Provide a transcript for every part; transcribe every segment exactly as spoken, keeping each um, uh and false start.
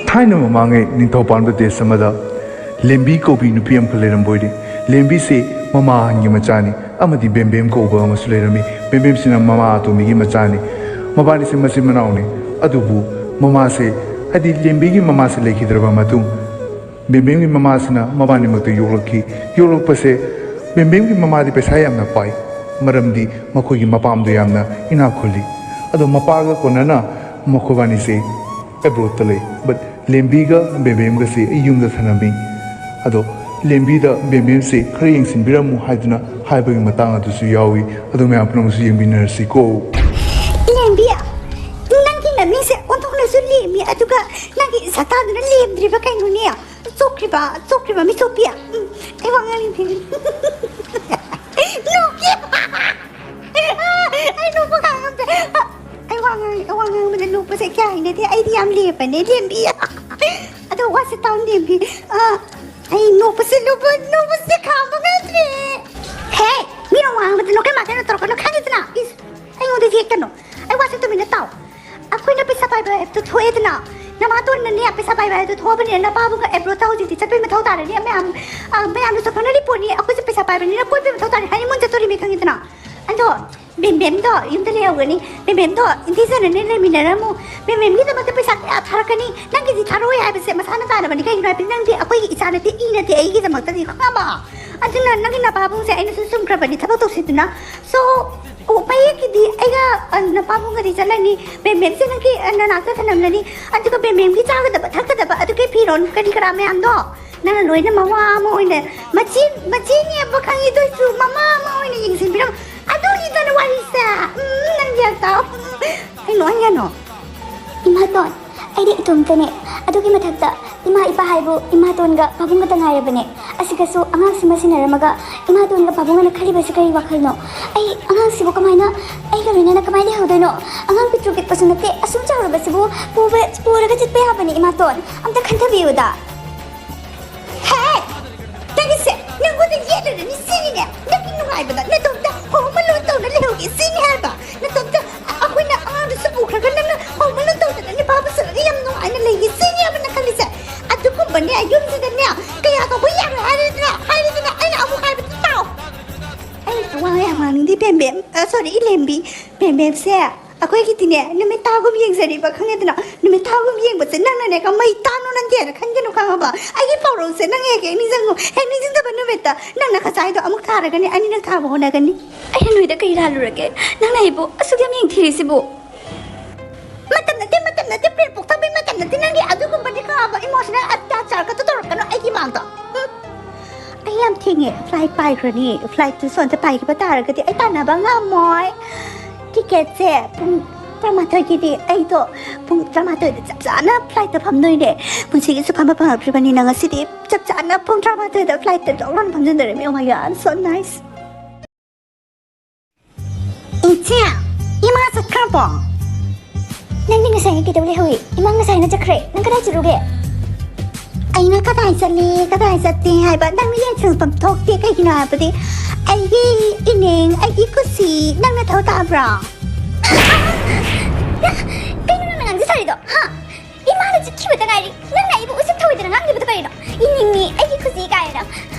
ꯊꯥꯏꯅ ꯃꯃꯥꯡꯉꯩ ꯅꯤꯡꯊꯧ ꯄꯥꯟꯕ ꯗꯦꯁ ꯑꯃꯗ ꯂꯦꯝꯕꯤ ꯀꯧꯕꯤ ꯅꯨꯄꯤ ꯑꯃꯈꯛ ꯂꯩꯔꯝꯕ ꯑꯣꯏꯔꯦ꯫ ꯂꯦꯝꯕꯤꯁꯤ ꯃꯃꯥ ꯑꯍꯟꯒꯤ ꯃꯆꯥꯅꯤ ꯑꯃꯗꯤ ꯕꯦꯝꯕꯦꯝ ꯀꯧꯕ ꯑꯃꯁꯨ ꯂꯩꯔꯝꯃꯤ꯫ ꯕꯦꯝꯕꯦꯝꯁꯤꯅ ꯃꯃꯥ ꯑꯇꯣꯝꯕꯤꯒꯤ ꯃꯆꯥꯅꯤ꯫ ꯃꯕꯥꯅꯤꯁꯦ ꯃꯆꯤꯟ ꯃꯅꯥꯎꯅꯤ꯫ ꯑꯗꯨꯕꯨ ꯃꯃꯥꯁꯦ, ꯍꯥꯏꯗꯤ ꯂꯦꯝꯕꯤꯒꯤ ꯃꯃꯥꯁꯦ ꯂꯩꯈꯤꯗ꯭ꯔꯕ ꯃꯇꯨꯡ, ꯕꯦꯝꯕꯦꯝꯒꯤ ꯃꯃꯥꯁꯤꯅ ꯃꯕꯥꯅꯤꯃꯛꯇ ꯌꯣꯛꯂꯛꯈꯤ꯫ ꯌꯣꯛꯂꯛꯄꯁꯦ, ꯕꯦꯝꯕꯦꯝꯒꯤ ꯃꯃꯥꯗꯤ ꯄꯩꯁꯥ ꯌꯥꯝꯅ ꯄꯥꯏ, ꯃꯔꯝꯗꯤ ꯃꯈꯣꯏꯒꯤ ꯃꯄꯥꯝꯗꯣ ꯌꯥꯝꯅ ꯏꯅꯥꯛ ꯈꯨꯜꯂꯤ꯫ ꯑꯗꯣ ꯃꯄꯥꯒ ꯀꯣꯟꯅꯅ ꯃꯈꯣꯏꯕꯥꯅꯤꯁꯦ ꯑꯦꯕ꯭ꯔꯣꯗꯇ ꯂꯩ꯫ ꯕꯠ ꯂꯦꯝꯕꯤꯒ ꯕꯦꯝꯕꯦꯝꯒꯁꯦ ꯑꯩ ꯌꯨꯝꯗ ꯊꯅꯝꯃꯤ꯫ ꯑꯗꯣ ꯂꯦꯝꯕꯤꯗ ꯕꯦꯝꯕꯦꯝꯁꯦ ꯈꯔ ꯌꯦꯡꯁꯤꯟꯕꯤꯔꯝꯃꯨ ꯍꯥꯏꯗꯨꯅ ꯍꯥꯏꯕꯒꯤ ꯃꯇꯥꯡ ꯑꯗꯨꯁꯨ ꯌꯥꯎꯏ꯫ ꯑꯗꯣ ꯃꯌꯥꯝ ꯄꯨꯝꯅꯃꯛꯁꯨ ꯌꯦꯡꯃꯤꯟꯅꯔꯁꯤꯀꯣ꯫ ꯂꯦꯝꯕꯤ, ꯅꯪꯒꯤ ꯅꯃꯤꯡꯁꯦ ꯑꯣꯟꯊꯣꯛꯅꯁꯨ ꯂꯦꯝꯃꯤ, ꯑꯗꯨꯒ ꯅꯪꯒꯤ ꯁꯛꯇꯥꯗꯨꯅ ꯂꯦꯝꯗ꯭ꯔꯤꯕ ꯀꯩꯅꯣꯅꯦ? ꯆꯣꯛꯈ꯭ꯔꯤꯕ, ꯆꯣꯛꯈ꯭ꯔꯤꯕ ꯃꯤꯆꯣꯛꯄꯤ꯫ ꯎꯝ, ꯑꯩ ꯋꯥ ꯉꯥꯡꯅꯤꯡꯗꯦ꯫ ꯅꯣꯛꯀꯦ꯫ ꯑꯩ ꯅꯣꯛꯄ ꯈꯥꯡ ꯉꯝꯗꯦ꯫ ꯑꯩ ꯋꯥ ꯉꯥꯡ-, ꯋꯥ ꯉꯥꯡꯕꯗ ꯅꯣꯛꯄꯁꯦ ꯀꯌꯥ ꯍꯩꯅꯗꯦ꯫ ꯑꯩꯗꯤ ꯌꯥꯝ ꯂꯦꯝꯕꯅꯦ, ꯂꯦꯝꯕꯤ꯫ ꯑꯗꯣ ꯋꯥꯁꯦ ꯇꯥꯎ, ꯂꯦꯝꯕꯤ꯫ ꯑ, ꯑꯩ ꯅꯣꯛꯄꯁꯦ, ꯅꯣꯛꯄ-, ꯅꯣꯛꯄꯁꯦ ꯈꯥꯡꯕ ꯉꯝꯗ꯭ꯔꯦ꯫ ꯍꯦ, ꯃꯤꯅ ꯋꯥ ꯉꯥꯡꯕꯗ ꯅꯣꯛꯀꯩ ꯃꯥꯟꯗꯅ ꯇꯧꯔꯛꯀꯅꯨ, ꯈꯪꯉꯤꯗꯅ? ꯏꯁ, ꯑꯩꯉꯣꯟꯗ ꯌꯦꯠꯀꯅꯨ꯫ ꯑꯩ ꯋꯥꯁꯦ ꯇꯨꯃꯤꯟꯅ ꯇꯥꯎ꯫ ꯑꯩꯈꯣꯏꯅ ꯄꯩꯁꯥ ꯄꯥꯏꯕ ꯍꯥꯏꯕꯗꯣ ꯊꯣꯛꯑꯦꯗꯅ, ꯅꯃꯥꯇꯣꯟꯅꯅꯦ ꯄꯩꯁꯥ ꯄꯥꯏꯕ ꯍꯥꯏꯕꯗꯣ ꯊꯣꯛꯑꯕꯅꯤꯅ, ꯅꯄꯥꯕꯨꯡꯒ ꯑꯦꯕ꯭ꯔꯣꯗꯇ ꯍꯧꯖꯤꯛꯇꯤ ꯆꯠꯄꯩ ꯃꯊꯧ ꯇꯥꯔꯅꯤ꯫ ꯃꯌꯥꯝ, ꯑ, ꯃꯌꯥꯝꯅꯁꯨ ꯈꯪꯅꯔꯤ ꯄꯣꯠꯅꯤ, ꯑꯩꯈꯣꯏꯁꯦ ꯄꯩꯁꯥ ꯄꯥꯏꯕꯅꯤꯅ ꯀꯣꯏꯕꯩ ꯃꯊꯧ ꯇꯥꯔꯦ, ꯍꯅꯤꯃꯨꯟ ꯆꯠꯇꯣꯔꯤꯃꯤ, ꯈꯪꯉꯤꯗꯅ꯫ ꯑꯗꯣ ꯕꯦꯝꯕꯦꯝꯗꯣ ꯌꯨꯝꯗ ꯂꯩꯍꯧꯒꯅꯤ꯫ ꯕꯦꯝꯕꯦꯝꯗꯣ ꯏꯟꯗꯤꯖꯟꯅꯅꯦ ꯂꯩꯃꯤꯟꯅꯔꯝꯃꯨ꯫ ꯕꯦꯝꯕꯦꯝꯒꯤꯗꯃꯛꯇ ꯄꯩꯁꯥ ꯀꯌꯥ ꯊꯥꯔꯛꯀꯅꯤ? ꯅꯪꯒꯤꯗꯤ ꯊꯥꯔꯛꯑꯣꯏ ꯍꯥꯏꯕꯁꯦ ꯃꯁꯥꯅ ꯇꯥꯔꯕꯅꯤ꯫ ꯀꯩꯒꯤꯅꯣ ꯍꯥꯏꯕꯗꯤ ꯅꯪꯗꯤ ꯑꯩꯈꯣꯏꯒꯤ ꯏꯆꯥ ꯅꯠꯇꯦ, ꯏ ꯅꯠꯇꯦ, ꯑꯩꯒꯤꯗꯃꯛꯇꯗꯤ, ꯈꯪꯉꯕ? ꯑꯗꯨꯅ ꯅꯪꯒꯤ ꯅꯄꯥꯕꯨꯡꯁꯦ ꯑꯩꯅꯁꯨ ꯆꯨꯝꯈ꯭ꯔꯕꯅꯤ ꯊꯕꯛ ꯇꯧꯁꯤꯗꯨꯅ꯫ So, ꯑꯣ, ꯃꯌꯦꯛꯀꯤꯗꯤ ꯑꯩꯒ, ꯑ, ꯅꯄꯥꯕꯨꯡꯒꯗꯤ ꯆꯠꯂꯅꯤ꯫ ꯕꯦꯝꯕꯦꯝꯁꯦ ꯅꯪꯒꯤ, ꯑ, ꯅꯅꯥꯛꯇ ꯊꯅꯝꯂꯅꯤ꯫ ꯑꯗꯨꯒ ꯕꯦꯝꯕꯦꯝꯒꯤ ꯆꯥꯒꯗꯕ ꯊꯛꯀꯗꯕ ꯑꯗꯨꯒꯤ ꯐꯤꯔꯣꯜ ꯀꯔꯤ ꯀꯔꯥ ꯃꯌꯥꯝꯗꯣ ꯅꯪꯅ ꯂꯣꯏꯅ ꯃꯋꯥ ꯑꯃ ꯑꯣꯏꯅ ꯃꯆꯦ, ꯃꯆꯦꯅꯦꯕ ꯈꯪꯉꯤ, ꯑꯗꯨ ꯑꯣꯏꯁꯨ ꯃꯃꯥ ꯑꯃ ꯑꯣꯏꯅ ꯌꯦꯡꯁꯤꯟꯕꯤꯔꯝꯃꯨ꯫ ꯑꯗꯨꯒꯤꯗꯅ ꯋꯥꯔꯤꯁꯦ꯫ ꯎꯝ, ꯅꯪ ꯒ꯭ꯌꯥꯟ ꯇꯥꯎ꯫ ꯎꯝ, ꯀꯩꯅꯣ, ꯀꯩꯅꯣ? ꯏꯃꯥꯇꯣꯟ, ꯑꯩꯗꯤ ꯏꯇꯣꯝꯇꯅꯦ꯫ ꯑꯗꯨꯒꯤ ꯃꯊꯛꯇ ꯏꯃꯥ ꯏꯄꯥ ꯍꯥꯏꯕꯨ ꯏꯃꯥꯇꯣꯟꯒ ꯄꯥꯕꯨꯡ ꯈꯛꯇ ꯉꯥꯏꯔꯕꯅꯦ꯫ ꯑꯁꯤꯒꯁꯨ ꯑꯉꯥꯡꯁꯤꯃ ꯁꯤꯟꯅꯔꯝꯃꯒ ꯏꯃꯥꯇꯣꯟꯒ ꯄꯥꯕꯨꯡꯒꯅ ꯈꯜꯂꯤꯕꯁꯤ ꯀꯔꯤ ꯋꯥꯈꯜꯅꯣ? ꯑꯩ ꯑꯉꯥꯡꯁꯤꯕꯨ ꯀꯃꯥꯏꯅ, ꯑꯩꯒ ꯂꯣꯏꯅꯅ ꯀꯃꯥꯏꯅ ꯂꯩꯍꯧꯗꯣꯏꯅꯣ? ꯑꯉꯥꯡ ꯄꯤꯛꯇ꯭ꯔꯨ ꯄꯤꯛꯄꯁꯨ ꯅꯠꯇꯦ, ꯑꯁꯨꯝ ꯆꯥꯎꯔꯕꯁꯤꯕꯨ ꯄꯨꯕ-, ꯄꯨꯔꯒ ꯆꯠꯄ ꯌꯥꯕꯅꯤ ꯏꯃꯥꯇꯣꯟ꯫ ꯑꯝꯇ ꯈꯟꯊꯕꯤꯌꯨꯗ꯫ ꯍꯦ! ꯅꯪꯒꯤꯁꯦ, ꯅꯪꯉꯣꯟꯗ ꯌꯦꯠꯂꯨꯔꯅꯤ ꯁꯤꯅꯤꯅꯦ꯫ ꯅꯪꯒꯤ ꯅꯨꯡꯉꯥꯏꯕꯗ ꯅꯇꯣꯝꯇ ꯍꯣꯝ ꯑꯂꯣꯟ ꯇꯧꯅ ꯂꯩꯍꯧꯒꯦ ꯁꯤꯅꯤ ꯍꯥꯏꯕ꯫ ꯅꯇꯣꯝꯇ ꯑꯩꯈꯣꯏꯅ ꯑꯉꯥꯡꯗꯨꯁꯨ ꯄꯨꯈ꯭ꯔꯒ ꯅꯪꯅ ꯍꯣꯝ ꯑꯂꯣꯟ ꯇꯧꯗꯅ ꯅꯨꯄꯥ ꯄꯨꯁꯜꯂꯒ ꯌꯥꯝ ꯅꯨꯡꯉꯥꯏꯅ ꯂꯩꯒꯦ ꯁꯤꯅꯤ ꯍꯥꯏꯕ꯫ ꯁꯣꯔꯤ, ꯏꯂꯦꯝꯕꯤ, ꯕꯦꯝꯕꯦꯝꯁꯦ ꯑꯩꯈꯣꯏꯒꯤꯗꯤꯅꯦ ꯅꯨꯃꯤꯠ ꯇꯥꯒꯨꯝ ꯌꯦꯡꯖꯔꯤꯕ, ꯈꯪꯉꯦꯗꯅ? ꯅꯨꯃꯤꯠ ꯇꯥꯒꯨꯝ ꯌꯦꯡꯕꯁꯦ ꯅꯪꯅꯅꯦ ꯀꯃꯩ ꯇꯥꯅꯣ ꯅꯪꯗꯦꯅ ꯈꯟꯒꯅꯨ, ꯈꯪꯉꯕ? ꯑꯩꯒꯤ ꯄꯥꯎꯔꯧꯁꯦ ꯅꯪ ꯍꯦꯛ ꯍꯦꯛ ꯅꯤꯡꯁꯤꯡꯉꯨ꯫ ꯍꯦꯛ ꯅꯤꯡꯁꯤꯡꯗꯕ ꯅꯨꯃꯤꯠꯇ ꯅꯪꯅ ꯈꯖꯥꯏꯗꯣ ꯑꯃꯨꯛ ꯊꯥꯔꯒꯅꯤ, ꯑꯩꯅ ꯅꯪ ꯊꯥꯕ ꯍꯣꯠꯅꯒꯅꯤ꯫ ꯑꯩꯅ ꯅꯣꯏꯗ ꯀꯔꯤ ꯂꯥꯜꯂꯨꯔꯒꯦ? ꯅꯪꯅ ꯑꯩꯕꯨ ꯑꯁꯨꯛ ꯌꯥꯝ ꯌꯦꯡꯊꯤꯔꯤꯁꯤꯕꯨ? ꯃꯇꯝ ꯅꯠꯇꯦ, ꯃꯇꯝ ꯅꯠꯇꯦ, ꯄ꯭ꯔꯦꯝ ꯄꯣꯛꯇꯕꯩ ꯃꯇꯝ ꯅꯠꯇꯦ꯫ ꯅꯪꯒꯤ ꯑꯗꯨꯒꯨꯝꯕꯗꯤ ꯈꯪꯉꯕ? ꯏꯃꯣꯁꯅꯦꯜ ꯑꯇ꯭ꯌꯥꯆꯥꯔ ꯈꯛꯇ ꯇꯧꯔꯛꯀꯅꯨ ꯑꯩꯒꯤ ꯃꯥꯡꯗ꯫ ꯎꯝ? ꯑꯩ ꯌꯥꯝ ꯊꯦꯡꯉꯦ꯫ ꯐ꯭ꯂꯥꯏꯠ ꯄꯥꯏꯈ꯭ꯔꯅꯤ꯫ ꯐ꯭ꯂꯥꯏꯠꯇꯨ ꯁꯣꯝꯗ ꯄꯥꯏꯈꯤꯕ ꯇꯥꯔꯒꯗꯤ ꯑꯩ ꯇꯥꯟꯅꯕ ꯉꯝꯃꯣꯏ꯫ ꯇꯤꯀꯦꯠꯁꯦ ꯄꯨꯡ ꯇꯔꯥꯃꯥꯊꯣꯏꯒꯤꯗꯤ ꯑꯩꯗꯣ ꯄꯨꯡ ꯇꯔꯥꯃꯥꯊꯣꯏꯗ ꯆꯞ ꯆꯥꯅ ꯐ꯭ꯂꯥꯏꯠꯇ ꯐꯝꯗꯣꯏꯅꯦ꯫ ꯄꯨꯟꯁꯤꯒꯤꯁꯨ ꯐꯝꯕ ꯐꯪꯉꯛꯇ꯭ꯔꯤꯕꯅꯤꯅ ꯉꯁꯤꯗꯤ ꯆꯞ ꯆꯥꯅ ꯄꯨꯡ ꯇꯔꯥꯃꯥꯊꯣꯏꯗ ꯐ꯭ꯂꯥꯏꯠꯇ ꯖꯧ ꯂꯥꯎꯅ ꯐꯝꯖꯤꯟꯗꯣꯔꯤꯃꯤ꯫ Oh my God, so nice. ꯏꯆꯦ, ꯏꯃꯥ ꯆꯠꯈ꯭ꯔꯕꯣ? ꯅꯪꯗꯤ ꯉꯁꯥꯏ ꯀꯩꯗꯧ ꯂꯩꯍꯧꯏ? ꯏꯃꯥ ꯉꯁꯥꯏꯅ ꯆꯠꯈ꯭ꯔꯦ꯫ ꯅꯪ ꯀꯗꯥꯏ ꯆꯠꯂꯨꯒꯦ? ꯑꯩꯅ ꯀꯗꯥꯏ ꯆꯠꯂꯤ, ꯀꯗꯥꯏ ꯆꯠꯇꯦ ꯍꯥꯏꯕ ꯅꯪꯅ ꯌꯦꯡꯁꯤꯟꯐꯝ ꯊꯣꯛꯇꯦ꯫ ꯀꯩꯒꯤꯅꯣ ꯍꯥꯏꯕꯗꯤ ꯑꯩꯒꯤ ꯏꯅꯤꯡ, ꯑꯩꯒꯤ ꯈꯨꯁꯤ ꯅꯪꯅ ꯊꯧ ꯇꯥꯕ꯭ꯔꯣ? ꯀꯩꯅꯣ ꯅꯪꯅ ꯉꯥꯡꯖ ꯁꯥꯔꯤꯗꯣ? ꯍꯥ? ꯏꯃꯥꯅ ꯆꯠꯈꯤꯕꯗ ꯉꯥꯏꯔꯤ, ꯅꯪꯅ ꯑꯩꯕꯨ ꯎꯁꯤꯠ ꯊꯑꯣꯏꯗꯅ ꯉꯥꯡꯂꯤꯕꯗꯨ ꯀꯔꯤꯅꯣ? ꯏꯅꯤꯡꯅꯤ, ꯑꯩꯒꯤ ꯈꯨꯁꯤ ꯀꯥꯏꯅ꯫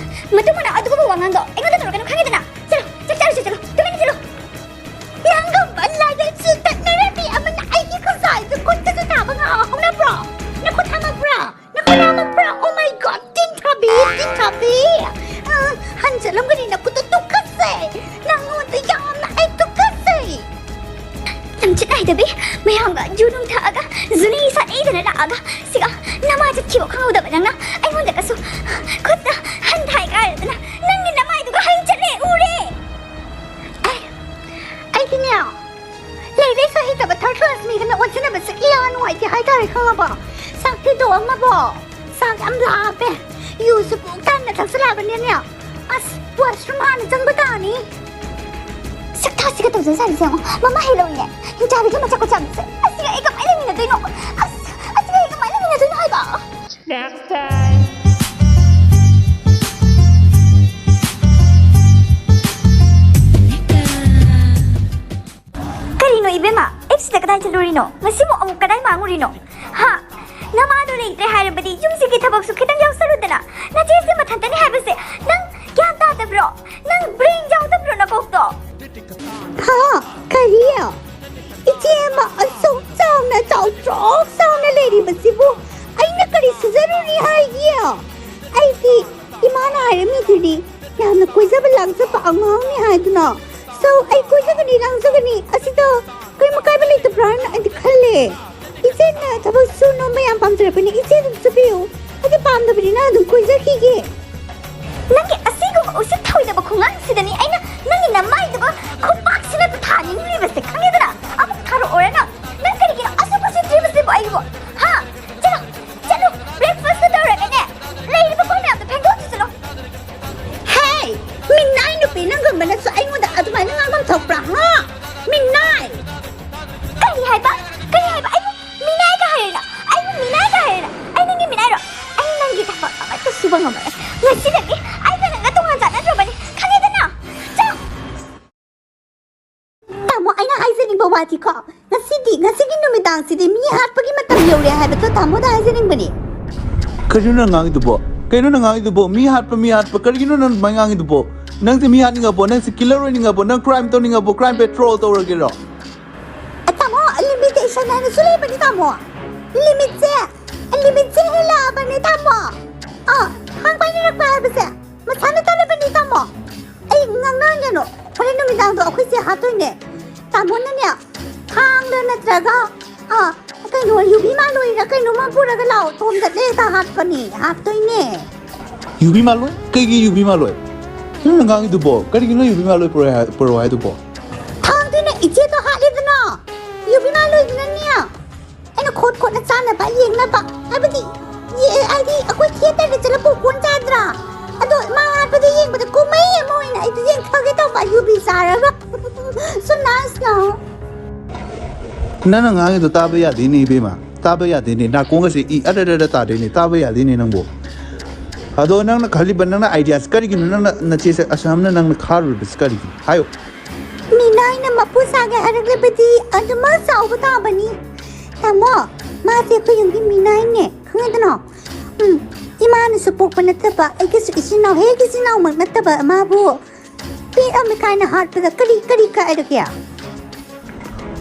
ꯃꯇꯨꯡ ꯃꯅꯥꯎ ꯑꯗꯨꯒꯨꯝꯕ ꯋꯥꯉꯥꯡꯗꯣ ꯑꯩꯉꯣꯟꯗ ꯇꯧꯔꯛꯀꯅꯨ, ꯈꯪꯉꯦꯗꯅ? ꯆꯠꯂꯣ, ꯆꯥꯛ ꯆꯥꯔꯨꯁꯤ, ꯆꯠꯂꯣ, ꯇꯨꯃꯤꯟꯅ ꯆꯠꯂꯣ꯫ ꯅꯪꯒꯨꯝꯕ ꯂꯥꯏꯔꯤꯛꯁꯨ ꯇꯠꯅꯔꯝꯃꯤ ꯑꯃꯅ ꯑꯩꯒꯤ ꯈꯨꯖꯥꯏꯗꯨ ꯈꯨꯠꯇꯁꯨ ꯊꯥꯕ ꯉꯥꯎ ꯍꯧꯅꯕ꯭ꯔꯣ? ꯅꯈꯨꯠ ꯍꯥꯝꯃꯛꯄ꯭ꯔꯣ? ꯅꯈꯨꯠ ꯍꯥꯝꯃꯛꯄ꯭ꯔꯣ? Oh my God, ꯇꯤꯟ ꯊꯥꯕꯤ, ꯇꯤꯟ ꯊꯥꯕꯤ꯫ ꯑ, ꯍꯟꯖꯜꯂꯝꯒꯅꯤ ꯅꯈꯨꯠꯇ ꯇꯨꯀꯠꯆꯩ꯫ ꯅꯪꯉꯣꯟꯗ ꯌꯥꯝꯅ ꯑꯩ ꯇꯨꯀꯠꯆꯩ꯫ ꯂꯝꯆꯠ ꯅꯥꯏꯗꯕꯤ, ꯃꯌꯥꯝꯒ ꯌꯨ ꯅꯨꯡ ꯊꯛꯑꯒ ꯖꯨꯅꯤ ꯁꯥꯟꯅꯩꯗꯅ ꯂꯥꯛꯑꯒ ꯁꯤꯒ ꯅꯃꯥ ꯆꯠꯈꯤꯕ ꯈꯪꯍꯧꯗꯕ ꯅꯪꯅ ꯑꯩꯉꯣꯟꯗꯒꯁꯨ ꯈꯨꯠꯇ ꯍꯟ ꯊꯥꯏ ꯀꯥꯏꯔꯗꯅ ꯅꯪꯒꯤ ꯅꯃꯥꯏꯗꯨꯒ ꯍꯟ ꯆꯠꯂꯦ ꯎꯔꯦ꯫ ꯑꯩ, ꯑꯩꯗꯤꯅꯦ, ꯂꯥꯏꯔꯤꯛ ꯂꯥꯏꯁꯨ ꯍꯩꯇꯕ ꯊꯥꯔꯠ ꯀ꯭ꯂꯥꯁ ꯃꯤꯒꯅ ꯑꯣꯟꯁꯤꯟꯅꯕꯁꯦ ꯀꯌꯥ ꯅꯨꯡꯉꯥꯏꯇꯦ ꯍꯥꯏꯇꯥꯔꯦ, ꯈꯪꯉꯕꯣ? ꯆꯥꯛ ꯊꯤꯗꯣꯛꯑꯝꯃꯕꯣ? ꯆꯥꯛ ꯌꯥꯝ ꯂꯥꯝꯃꯦ꯫ ꯌꯨꯁꯨ ꯄꯨꯛ ꯊꯟꯅ ꯊꯛꯆꯜꯂꯛꯑꯕꯅꯤꯅꯦ꯫ ꯑꯁ, ꯋꯥꯁꯔꯨꯝ ꯍꯥꯟꯅ ꯆꯪꯕ ꯇꯥꯅꯤ꯫ ꯁꯛꯇꯥꯁꯤꯒ ꯇꯧꯖ ꯁꯥꯔꯤꯁꯦ ꯌꯦꯡꯉꯣ꯫ ꯃꯃꯥ ꯍꯩ ꯂꯧꯔꯤꯅꯦ꯫ ꯍꯤꯡꯆꯥꯕꯤꯒꯤ ꯃꯆꯥ ꯀꯣꯆꯥꯕꯤꯁꯦ꯫ ꯑꯁꯤꯒ ꯑꯩ ꯀꯃꯥꯏꯅ ꯂꯩꯃꯤꯟꯅꯗꯣꯏꯅꯣ? ꯑꯁ, ꯑꯁꯤꯒ ꯑꯩ ꯀꯃꯥꯏꯅ ꯂꯩꯃꯤꯟꯅꯗꯣꯏꯅꯣ ꯍꯥꯏꯕ? Next time. ꯀꯔꯤꯅꯣ ꯏꯕꯦꯝꯃ? ꯑꯦꯞꯁꯤꯗ ꯀꯗꯥꯏ ꯆꯠꯂꯨꯔꯤꯅꯣ? ꯉꯁꯤꯃꯨꯛ ꯑꯃꯨꯛ ꯀꯗꯥꯏ ꯃꯥꯡꯉꯨꯔꯤꯅꯣ? ꯍꯥ? ꯅꯃꯥꯗꯣ ꯂꯩꯇ꯭ꯔꯦ ꯍꯥꯏꯔꯕꯗꯤ ꯌꯨꯝꯁꯤꯒꯤ ꯊꯕꯛꯁꯨ ꯈꯤꯇꯪ ꯌꯥꯎꯁꯜꯂꯨꯗꯅ꯫ ꯅꯆꯦꯁꯦ ꯃꯊꯟꯇꯅꯤ ꯍꯥꯏꯕꯁꯦ ꯅꯪ ꯒ꯭ꯌꯥꯟ ꯇꯥꯗꯕ꯭ꯔꯣ? ꯅꯪ ꯕ꯭ꯔꯦꯟ ꯌꯥꯎꯗꯕ꯭ꯔꯣ ꯅꯀꯣꯛꯇꯣ? ꯗꯤ ꯌꯥꯝꯅ ꯀꯣꯏꯖꯕ ꯂꯥꯡꯖꯕ ꯑꯉꯥꯡꯅꯤ ꯍꯥꯏꯗꯨꯅ꯫ So, ꯑꯩ ꯀꯣꯏꯖꯒꯅꯤ, ꯂꯥꯡꯖꯒꯅꯤ, ꯑꯁꯤꯗ ꯀꯔꯤꯝ ꯑꯀꯥꯏꯕ ꯂꯩꯇꯕ꯭ꯔꯥ ꯍꯥꯏꯅ ꯑꯩꯗꯤ ꯈꯜꯂꯦ꯫ ꯏꯆꯦꯅ ꯊꯕꯛ ꯁꯨ ꯅꯣꯝꯕ ꯌꯥꯝ ꯄꯥꯝꯖꯔꯛꯄꯅꯤ, ꯏꯆꯦ ꯑꯗꯨꯝ ꯁꯨꯕꯤꯌꯨ꯫ ꯑꯩꯗꯤ ꯄꯥꯝꯗꯕꯅꯤꯅ ꯑꯗꯨꯝ ꯀꯣꯏꯖꯈꯤꯒꯦ꯫ ꯅꯪꯒꯤ ꯑꯁꯤꯒꯨꯝꯕ ꯎꯁꯤꯠ ꯊꯑꯣꯏꯗꯕ ꯈꯣꯡꯉꯥꯡꯁꯤꯗꯅꯤ ꯑꯩꯅ ꯅꯪꯒꯤ ꯅꯃꯥꯏꯗꯨꯒ ꯈꯨꯄꯥꯛꯁꯤꯅ ꯊꯥꯅꯤꯡꯂꯤꯕꯁꯦ ꯈꯪꯉꯦꯗꯅ? ꯑꯃꯨꯛ ꯊꯥꯔꯛꯑꯣꯔ ꯅꯪ? ꯅꯪ ꯀꯔꯤꯒꯤꯅꯣ ꯑꯁꯨꯛ ꯎꯁꯤꯠꯇ꯭ꯔꯤꯕꯁꯤꯕꯨ ꯑꯩꯕꯨ? ꯍꯥ? ꯆꯠꯂꯣ, ꯆꯠꯂꯣ, breakfast ꯇꯧꯔꯒꯅꯦ, ꯂꯩꯔꯤꯕ ꯀꯣꯜ ꯃꯌꯥꯝꯗꯣ ꯐꯦꯡꯗꯣꯛꯑꯣ ꯆꯠꯂꯣ꯫ ꯍꯦ, ꯃꯤꯅꯥꯏ ꯅꯨꯄꯤ, ꯅꯪꯒꯨꯝꯕꯅꯁꯨ ꯑꯩꯉꯣꯟꯗ ꯑꯗꯨꯃꯥꯏꯅ ꯉꯥꯡꯐꯝ ꯊꯣꯛꯄ꯭ꯔꯥ, ꯍꯥ? ꯃꯤꯅꯥꯏ! ꯀꯔꯤ ꯍꯥꯏꯕ? ꯀꯔꯤ ꯍꯥꯏꯕ? ꯑꯩꯕꯨ ꯃꯤꯅꯥꯏꯒ ꯍꯥꯏꯔꯤꯔꯣ? ꯑꯩꯕꯨ ꯃꯤꯅꯥꯏꯒ ꯍꯥꯏꯔꯤꯔꯣ? ꯑꯩ ꯅꯪꯒꯤ ꯃꯤꯅꯥꯏꯔꯣ? ꯑꯩ ꯅꯪꯒꯤ ꯊꯕꯛ ꯑꯃꯠꯇ ꯁꯨꯕ ꯉꯝꯃꯔꯣꯏ꯫ ꯉꯁꯤꯗꯒꯤ ꯑꯩꯒ ꯅꯪꯒ ꯇꯣꯉꯥꯟ ꯆꯥꯟꯅꯗ꯭ꯔꯕꯅꯤ, ꯈꯪꯉꯦꯗꯅ? ꯆꯠꯂꯣ! ꯇꯥꯃꯣ, ꯑꯩꯅ ꯍꯥꯏꯖꯅꯤꯡꯕ ꯋꯥꯗꯤꯀꯣ, ꯉꯁꯤꯗꯤ, ꯉꯁꯤꯒꯤ ꯅꯨꯃꯤꯗꯥꯡꯁꯤꯗꯤ ꯃꯤ ꯍꯥꯠꯄꯒꯤ ꯃꯇꯝ ꯌꯧꯔꯦ ꯍꯥꯏꯕꯗꯣ ꯇꯥꯃꯣꯗ ꯍꯥꯏꯖꯅꯤꯡꯕꯅꯤ꯫ ꯀꯔꯤꯅꯣ ꯅꯪ ꯉꯥꯡꯉꯤꯗꯨꯕꯣ? ꯀꯩꯅꯣ ꯅꯪ ꯉꯥꯡꯉꯤꯗꯨꯕꯣ? ꯃꯤ ꯍꯥꯠꯄ, ꯃꯤ ꯍꯥꯠꯄ, ꯀꯔꯤꯒꯤꯅꯣ ꯅꯪ ꯑꯗꯨꯃꯥꯏꯅ ꯉꯥꯡꯉꯤꯗꯨꯕꯣ? ꯅꯪꯁꯦ ꯃꯤ ꯍꯥꯠꯅꯤꯡꯉꯕꯣ? ꯅꯪꯁꯦ killer ꯑꯣꯏꯅꯤꯡꯉꯕꯣ? ꯅꯪ crime ꯇꯧꯅꯤꯡꯉꯕꯣ? Crime patrol ꯇꯧꯔꯒꯦꯔꯣ? ꯑ, ꯇꯥꯃꯣ, limitation ꯍꯥꯏꯅꯁꯨ ꯂꯩꯕꯅꯤ, ꯇꯥꯃꯣ꯫ Limitꯁꯦ, limitꯁꯦ ꯍꯦꯜꯂꯛꯑꯕꯅꯦ, ꯇꯥꯃꯣ꯫ ꯑ, ꯊꯥꯡ ꯄꯥꯏꯅꯔꯛꯄ ꯍꯥꯏꯕꯁꯦ ꯃꯁꯥꯅ ꯇꯥꯔꯕꯅꯤ, ꯇꯥꯃꯣ꯫ ꯑꯩ ꯉꯥꯡꯅꯍꯟꯒꯅꯨ꯫ ꯍꯣꯔꯦꯟ ꯅꯨꯃꯤꯗꯥꯡꯗꯣ ꯑꯩꯈꯣꯏ ꯆꯦ ꯍꯥꯠꯇꯣꯏꯅꯦ꯫ ꯇꯥꯃꯣꯅꯅꯦ, ꯊꯥꯡꯗ ꯅꯠꯇ꯭ꯔꯒ, ꯑ, ꯀꯩꯅꯣ, ꯌꯨꯕꯤ ꯃꯥꯂꯣꯏꯔ ꯀꯩꯅꯣꯃ ꯄꯨꯔꯒ ꯂꯥꯛꯑꯣ꯫ ꯊꯣꯝꯗ ꯂꯦꯛꯇ ꯍꯥꯠꯄꯅꯤ, ꯍꯥꯠꯇꯣꯏꯅꯦ꯫ ꯌꯨꯕꯤ ꯃꯥꯂꯣꯏ? ꯀꯩꯒꯤ ꯌꯨꯕꯤ ꯃꯥꯂꯣꯏ? ꯅꯪꯅ ꯉꯥꯡꯉꯤꯗꯨꯕꯣ? ꯀꯔꯤꯒꯤꯅꯣ ꯌꯨꯕꯤ ꯃꯥꯂꯣꯏ ꯄꯨꯔꯛꯑꯣ ꯍꯥꯏ-, ꯄꯨꯔꯛꯑꯣ ꯍꯥꯏꯗꯨꯕꯣ? ꯊꯥꯡꯗꯨꯅ ꯏꯆꯦꯗꯣ ꯍꯥꯠꯂꯤꯗꯅ, ꯌꯨꯕꯤ ꯃꯥꯂꯣꯏꯗꯨꯅꯅꯦ꯫ ꯑꯩꯅ ꯈꯣꯠ ꯈꯣꯠꯅ ꯆꯥꯅꯕ ꯌꯦꯡꯅꯕ, ꯍꯥꯏꯕꯗꯤ, ꯌꯦ-, ꯍꯥꯏꯗꯤ ꯑꯩꯈꯣꯏ theatreꯗ ꯆꯠꯂ popcorn ꯆꯥꯗ꯭ꯔꯥ? ꯑꯗꯣ ꯃꯥ ꯍꯥꯠꯄꯗꯣ ꯌꯦꯡꯕꯗ ꯀꯨꯝꯍꯩ ꯑꯃ ꯑꯣꯏꯅ ꯑꯩꯗꯤ ꯌꯦꯡꯊꯒꯦ ꯇꯧꯕ, ꯌꯨꯕꯤ ꯆꯥꯔꯒ꯫ So nice, no? ꯅꯪꯅ ꯉꯥꯡꯉꯤꯗꯣ ꯇꯥꯕ ꯌꯥꯗꯦꯅꯦ, ꯏꯕꯦꯝꯃ꯫ ꯇꯥꯕ ꯌꯥꯗꯦꯅꯦ꯫ ꯅꯥꯀꯣꯡꯒꯁꯦ ꯏ ꯑꯔ ꯑꯔ ꯑꯔ ꯇꯥꯗꯣꯏꯅꯦ꯫ ꯇꯥꯕ ꯌꯥꯗꯦꯅꯦ ꯅꯪꯕꯨ꯫ ꯑꯗꯣ ꯅꯪꯅ ꯈꯜꯂꯤꯕ, ꯅꯪꯅ ideaꯁꯦ ꯀꯔꯤꯒꯤꯅꯣ? ꯅꯪꯅ ꯅꯆꯦꯁꯦ ꯑꯁꯨꯌꯥꯝꯅ ꯅꯪꯅ ꯈꯥꯔꯨꯔꯤꯕꯁꯦ ꯀꯔꯤꯒꯤꯅꯣ? ꯍꯥꯏꯌꯨ꯫ ꯃꯤꯅꯥꯏꯅ ꯃꯄꯨ ꯁꯥꯒꯦ ꯍꯥꯏꯔꯛꯂꯕꯗꯤ ꯑꯗꯨꯃꯛ ꯆꯥꯎꯕ ꯇꯥꯕꯅꯤ꯫ ꯇꯥꯃꯣ, ꯃꯥꯁꯦ ꯑꯩꯈꯣꯏ ꯌꯨꯝꯒꯤ ꯃꯤꯅꯥꯏꯅꯦ, ꯈꯪꯉꯦꯗꯅ? ꯎꯝ, ꯏꯃꯥꯅꯁꯨ ꯄꯣꯛꯄ ꯅꯠꯇꯕ, ꯑꯩꯒꯁꯨ ꯏꯆꯤꯟ ꯏꯅꯥꯎ, ꯍꯦꯛ ꯏꯆꯤꯟ ꯏꯅꯥꯎꯃꯛ ꯅꯠꯇꯕ ꯃꯥꯕꯨ ꯄꯤꯛꯑꯝꯃꯤ ꯀꯥꯏꯅ ꯍꯥꯠꯄꯗ ꯀꯔꯤ, ꯀꯔꯤ ꯀꯥꯏꯔꯒꯦ?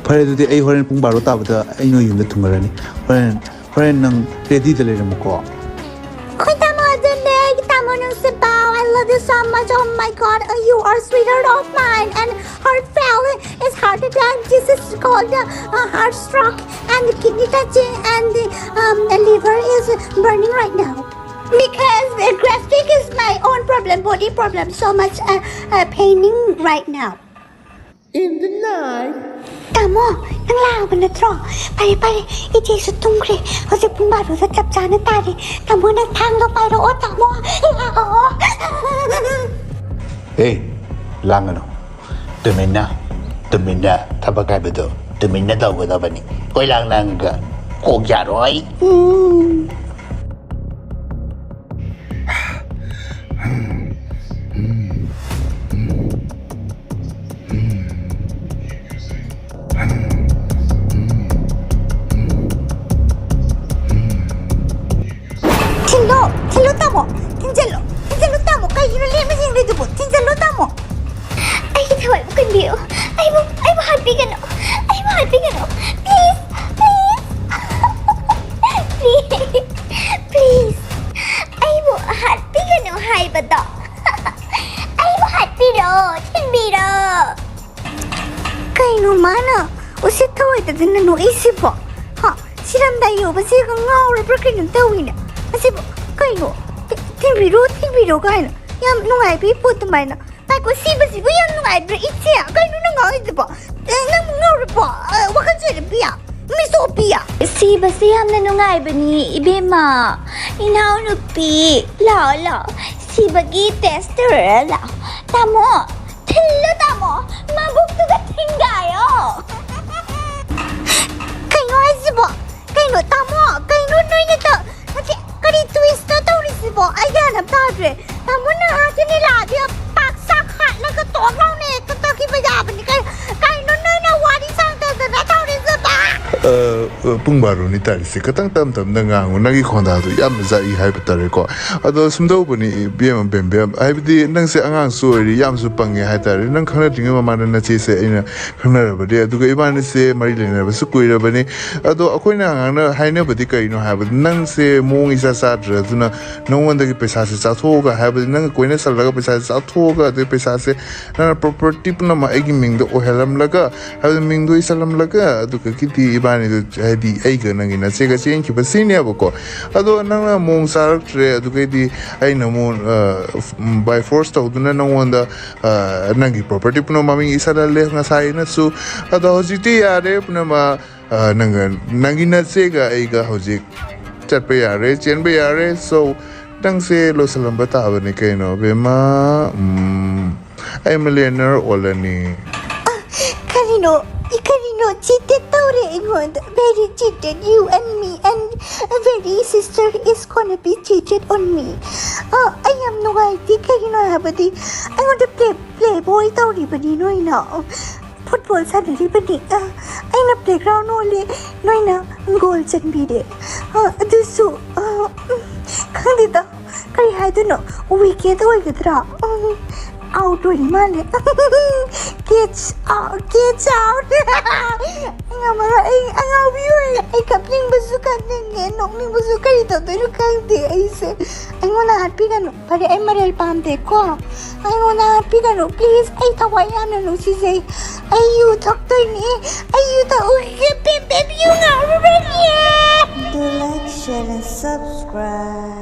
ꯐꯔꯦ, ꯑꯗꯨꯗꯤ ꯑꯩ ꯍꯣꯔꯦꯟ ꯄꯨꯡ ꯕꯥꯔꯣ ꯇꯥꯕꯗ ꯑꯩ ꯅꯣꯏ ꯌꯨꯝꯗ ꯊꯨꯡꯂꯔꯅꯤ꯫ ꯍꯣꯔꯦꯟ, ꯍꯣꯔꯦꯟ ꯅꯪ readyꯗ ꯂꯩꯔꯝꯃꯨꯀꯣ꯫ ꯑꯩꯈꯣꯏ ꯇꯥꯃꯣ ꯑꯗꯨꯅꯦ, ꯑꯩꯒꯤ ꯇꯥꯃꯣ ꯅꯨꯡꯁꯤꯕ, I love you Oh my God, uh, you are sweetheart of mine, and heart fail is heart attack. This is called uh, a heart stroke, and the kidney touching, and the, um, the liver is burning right now. Because the gastric is my own problem, body problem, so much uh, uh, paining right now. In the night. ꯇꯥꯃꯣ, ꯅꯪ ꯂꯥꯛꯑꯕ ꯅꯠꯇ꯭ꯔꯣ? ꯐꯔꯦ, ꯐꯔꯦ, ꯏꯆꯦꯁꯨ ꯇꯨꯝꯈ꯭ꯔꯦ꯫ ꯍꯧꯖꯤꯛ ꯄꯨꯡ ꯕꯥꯔꯣꯗ ꯆꯞ ꯆꯥꯅ ꯇꯥꯔꯦ꯫ ꯇꯥꯃꯣ, ꯅꯪ ꯊꯥꯡꯗꯣ ꯄꯥꯏꯔꯛꯑꯣ, ꯇꯥꯃꯣ꯫ ꯂꯥꯛꯑꯣ꯫ ꯑꯦ, ꯂꯥꯡꯒꯅꯨ꯫ ꯇꯨꯃꯤꯟꯅ, ꯇꯨꯃꯤꯟꯅ ꯊꯕꯛ ꯍꯥꯏꯕꯗꯣ ꯇꯨꯃꯤꯟꯅ ꯇꯧꯒꯗꯕꯅꯤ꯫ ꯀꯣꯏ ꯂꯥꯡ ꯂꯥꯡꯒ ꯀꯣꯛ ꯌꯥꯔꯣꯏ꯫ ꯎꯝ꯫ ꯊꯤꯜꯂꯣ, ꯊꯤꯜꯂꯣ ꯇꯥꯃꯣ, ꯊꯤꯟꯖꯜꯂꯣ, ꯊꯤꯟꯖꯜꯂꯣ ꯇꯥꯃꯣ, ꯀꯩꯒꯤꯅꯣ ꯂꯦꯝꯅ ꯌꯦꯡꯂꯤꯗꯨꯕꯣ? ꯊꯤꯟꯖꯜꯂꯣ ꯇꯥꯃꯣ꯫ ꯑꯩꯒꯤ ꯊꯋꯥꯏꯕꯨ ꯀꯟꯕꯤꯌꯨ, ꯑꯩꯕꯨ, ꯑꯩꯕꯨ ꯍꯥꯠꯄꯤꯒꯅꯨ, ꯑꯩꯕꯨ ꯍꯥꯠꯄꯤꯒꯅꯨ, please, please, please, please, ꯑꯩꯕꯨ ꯍꯥꯠꯄꯤꯒꯅꯨ ꯍꯥꯏꯕꯗꯣ꯫ ꯑꯩꯕꯨ ꯍꯥꯠꯄꯤꯔꯣ, ꯊꯤꯟꯕꯤꯔꯣ꯫ ꯀꯩꯅꯣ ꯃꯥꯅ ꯎꯁꯤꯠ ꯊꯑꯣꯏꯗꯗꯅ ꯅꯣꯛꯏꯁꯤꯕꯣ? ꯍꯥ? ꯁꯤꯔꯝꯗꯥꯏ ꯌꯧꯕꯁꯤꯒ ꯉꯥꯎꯔꯕ꯭ꯔꯥ ꯀꯩꯅꯣ ꯇꯧꯏꯅꯦ꯫ ꯑꯁꯤꯕꯨ ꯀꯩꯅꯣ? ꯊꯤ-, ꯊꯤꯟꯕꯤꯔꯣ, ꯊꯤꯟꯕꯤꯔꯣ ꯀꯥꯏꯅ꯫ ꯌꯥꯝ ꯅꯨꯡꯉꯥꯏꯕꯤ ꯄꯣꯠ ꯑꯗꯨꯃꯥꯏꯅ꯫ ꯉꯥꯏꯈꯣ, ꯁꯤꯕꯁꯤꯕꯨ ꯌꯥꯝ ꯅꯨꯡꯉꯥꯏꯕ꯭ꯔꯥ ꯏꯆꯦ? ꯀꯩꯅꯣ ꯅꯪ ꯉꯥꯡꯉꯤꯗꯨꯕꯣ? ꯑꯦ, ꯅꯪ ꯉꯥꯎꯔꯕꯣ? ꯑ, ꯋꯥꯈꯜ ꯆꯣꯏꯔꯕꯤꯌꯥ? ꯃꯤꯁꯣꯄꯤꯌꯥ? ꯁꯤꯕꯁꯤ ꯌꯥꯝꯅ ꯅꯨꯡꯉꯥꯏꯕꯅꯤ, ꯏꯕꯦꯝꯃ꯫ ꯏꯅꯥꯎꯅꯨꯄꯤ, ꯂꯥꯛꯑꯣ, ꯂꯥꯛꯑꯣ꯫ ꯁꯤꯕꯒꯤ test ꯇꯧꯔ ꯂꯥꯛꯑꯣ꯫ ꯇꯥꯃꯣ, ꯊꯤꯜꯂꯣ ꯇꯥꯃꯣ꯫ ꯃꯕꯨꯛꯇꯨꯒ ꯊꯤꯡꯒꯥꯏꯌꯣ꯫ ꯀꯩꯅꯣ ꯍꯥꯏꯁꯤꯕꯣ? ꯀꯩꯅꯣ ꯇꯥꯃꯣ? ꯀꯩꯅꯣ ꯅꯣꯏꯅ ꯇꯧ-, ꯅꯠꯇꯦ, ꯀꯔꯤ twist ꯅꯣ ꯇꯧꯔꯤꯁꯤꯕꯣ? ꯑꯩ ꯒ꯭ꯌꯥꯟ ꯑꯃ ꯇꯥꯗ꯭ꯔꯦ꯫ ꯇꯥꯃꯣ ꯅꯍꯥꯁꯤꯅꯤ ꯂꯥꯛꯑꯗꯤ ꯄꯥꯛ ꯆꯥꯛ ꯍꯥꯠꯂꯒ ꯇꯣꯛ ꯂꯥꯎꯅ ꯍꯦꯛꯇ ꯆꯠꯈꯤꯕ ꯌꯥꯕꯅꯤ꯫ ꯀꯩ-, ꯀꯩꯅꯣ ꯅꯣꯏꯅ ꯋꯥꯔꯤ ꯁꯥꯟꯅꯗꯅ ꯇꯧꯔꯤꯁꯤꯕꯣ? ꯄꯨꯡ ꯕꯥꯔꯣꯅꯤ ꯇꯥꯔꯤꯁꯦ, ꯈꯤꯇꯪ ꯇꯞ ꯇꯞꯅ ꯉꯥꯡꯉꯨ, ꯅꯪꯒꯤ ꯈꯣꯟꯗꯥꯗꯣ ꯌꯥꯝꯅ ꯖꯥꯛꯏ ꯍꯥꯏꯕ ꯇꯥꯔꯦꯀꯣ꯫ ꯑꯗꯣ ꯁꯨꯝꯗꯧꯕꯅꯤ ꯏꯕꯦꯝꯃ ꯕꯦꯝꯕꯦꯝ, ꯍꯥꯏꯕꯗꯤ ꯅꯪꯁꯦ ꯑꯉꯥꯡꯁꯨ ꯑꯣꯏꯔꯤ, ꯌꯥꯝꯁꯨ ꯄꯪꯉꯦ ꯍꯥꯏꯇꯥꯔꯦ꯫ ꯅꯪ ꯈꯪꯅꯗ꯭ꯔꯤꯉꯩ ꯃꯃꯥꯡꯗ ꯅꯆꯦꯁꯦ ꯑꯩꯅ ꯈꯪꯅꯔꯕꯅꯤ, ꯑꯗꯨꯒ ꯏꯕꯥꯅꯤꯁꯦ ꯃꯔꯤ ꯂꯩꯅꯕꯁꯨ ꯀꯨꯏꯔꯕꯅꯤ꯫ ꯑꯗꯣ ꯑꯩꯈꯣꯏꯅ ꯉꯥꯡꯅ ꯍꯥꯏꯅꯕꯗꯤ ꯀꯔꯤꯅꯣ ꯍꯥꯏꯕꯗ, ꯅꯪꯁꯦ ꯃꯑꯣꯡ ꯏꯆꯥ ꯆꯥꯗ꯭ꯔꯦ, ꯑꯗꯨꯅ ꯅꯉꯣꯟꯗꯒꯤ ꯄꯩꯁꯥꯁꯦ ꯆꯥꯊꯣꯛꯑꯒ, ꯍꯥꯏꯕꯗꯤ ꯅꯪꯒ ꯀꯣꯏꯅ ꯆꯠꯂꯒ ꯄꯩꯁꯥꯁꯦ ꯆꯥꯊꯣꯛꯑꯒ, ꯑꯗꯩ ꯄꯩꯁꯥꯁꯦ ꯅꯪꯅ ꯄ꯭ꯔꯣꯄꯔꯇꯤ ꯄꯨꯝꯅꯃꯛ ꯑꯩꯒꯤ ꯃꯤꯡꯗ ꯑꯣꯏꯍꯜꯂꯝꯂꯒ, ꯍꯥꯏꯕꯗꯤ ꯃꯤꯡꯗꯣ ꯏꯁꯜꯂꯝꯂꯒ, ꯑꯗꯨꯒꯤꯗꯤ ꯏꯕꯥꯅꯤꯗꯣ, ꯍꯥꯏꯗꯤ ꯑꯩꯒ ꯅꯪꯒꯤ ꯅꯆꯦꯒ ꯆꯦꯟꯈꯤꯕ ꯁꯤꯅꯦꯕꯀꯣ꯫ ꯑꯗꯣ ꯅꯪꯅ ꯃꯑꯣꯡ ꯆꯥꯔꯛꯇ꯭ꯔꯦ, ꯑꯗꯨꯒꯩꯗꯤ ꯑꯩꯅ ꯑꯃꯨꯛ ꯕꯥꯏ ꯐꯣꯔꯁ ꯇꯧꯗꯨꯅ ꯅꯪꯉꯣꯟꯗ ꯑ, ꯅꯪꯒꯤ ꯄ꯭ꯔꯣꯄꯔꯇꯤ ꯄꯨꯝꯅꯃꯛ ꯃꯃꯤꯡ ꯏꯁꯜꯍꯜꯂꯦ ꯉꯁꯥꯏ ꯑꯩꯅꯁꯨ꯫ ꯑꯗꯣ ꯍꯧꯖꯤꯛꯇꯤ ꯌꯥꯔꯦ ꯄꯨꯝꯅꯃꯛ꯫ ꯑ, ꯅꯪꯒ, ꯅꯪꯒꯤ ꯅꯆꯦꯒ ꯑꯩꯒ ꯍꯧꯖꯤꯛ ꯆꯠꯄ ꯌꯥꯔꯦ, ꯆꯦꯟꯕ ꯌꯥꯔꯦ꯫ So, ꯅꯪꯁꯦ ꯂꯣꯏꯁꯤꯜꯂꯝꯕ ꯇꯥꯕꯅꯤ ꯀꯩꯅꯣ, ꯕꯦꯝꯃ꯫ ꯎꯝ, ꯑꯩ ꯃꯤꯂꯤꯌꯅꯔ ꯑꯣꯜꯂꯅꯤ꯫ ꯀꯔꯤꯅꯣ? ꯀꯔꯤꯅꯣ? ꯆꯤꯇꯦꯠ ꯇꯧꯔꯦ ꯑꯩꯉꯣꯟꯗ꯫ Very cheated, you and me and very sister is gonna be cheated on me. ꯑ, ꯑꯩ ꯌꯥꯝ ꯅꯨꯡꯉꯥꯏꯇꯦ꯫ ꯀꯩꯒꯤꯅꯣ ꯍꯥꯏꯕꯗꯤ ꯑꯩꯉꯣꯟꯗ ꯄ꯭ꯂꯦ ꯄ꯭ꯂꯦ ꯕꯣꯏ ꯇꯧꯔꯤꯕꯅꯤ ꯅꯣꯏꯅ꯫ ꯐꯨꯠꯕꯣꯜ ꯁꯥꯟꯅꯔꯤꯕꯅꯤ꯫ ꯑ, ꯑꯩꯅ ꯄ꯭ꯂꯦꯒ꯭ꯔꯥꯎꯟ ꯑꯣꯜꯂꯦ, ꯅꯣꯏꯅ ꯒꯣꯜ ꯆꯟꯕꯤꯔꯦ꯫ ꯑ, ꯑꯗꯨꯁꯨ, ꯑ, ꯎꯝ, ꯈꯪꯗꯦꯗ, ꯀꯔꯤ ꯍꯥꯏꯗꯣꯏꯅꯣ? ꯋꯤꯀꯦꯠ ꯑꯣꯏꯒꯗ꯭ꯔꯥ? ꯎꯝ, ꯑꯥꯎꯠ ꯑꯣꯏꯔꯤ ꯃꯥꯜꯂꯦ꯫ ꯀꯦꯠꯁ ꯑꯥꯎꯠ, ꯀꯦꯠꯁ ꯑꯥꯎꯠ꯫ ꯑꯩ ꯉꯝꯃꯔꯣꯏ, ꯑꯩ ꯑꯉꯥꯎꯕꯤ ꯑꯣꯏꯔꯦ꯫ ꯑꯩ ꯀꯞꯅꯤꯡꯕꯁꯨ ꯀꯞꯅꯤꯡꯉꯦ, ꯅꯣꯛꯅꯤꯡꯕꯁꯨ ꯀꯔꯤ ꯇꯧꯗꯣꯏꯅꯣ ꯈꯪꯗꯦ ꯑꯩꯁꯦ꯫ ꯑꯩꯉꯣꯟꯗ ꯍꯥꯠꯄꯤꯒꯅꯨ꯫ ꯐꯔꯦ, ꯑꯩ ꯃꯔꯩ ꯄꯥꯝꯗꯦꯀꯣ꯫ ꯑꯩꯉꯣꯟꯗ ꯍꯥꯠꯄꯤꯒꯅꯨ, ꯄ꯭ꯂꯤꯖ꯫ ꯑꯩ ꯊꯋꯥꯏ ꯌꯥꯝꯅ ꯅꯨꯡꯁꯤꯖꯩ꯫ ꯑꯩ ꯌꯨ ꯊꯛꯇꯣꯏꯅꯦ꯫ ꯑꯩ ꯌꯨ ꯊꯛꯎꯒꯦ, ꯕꯦꯝ ꯕꯦꯝ ꯌꯨ ꯉꯥꯎꯔꯕꯅꯦ꯫ Do like, share and subscribe.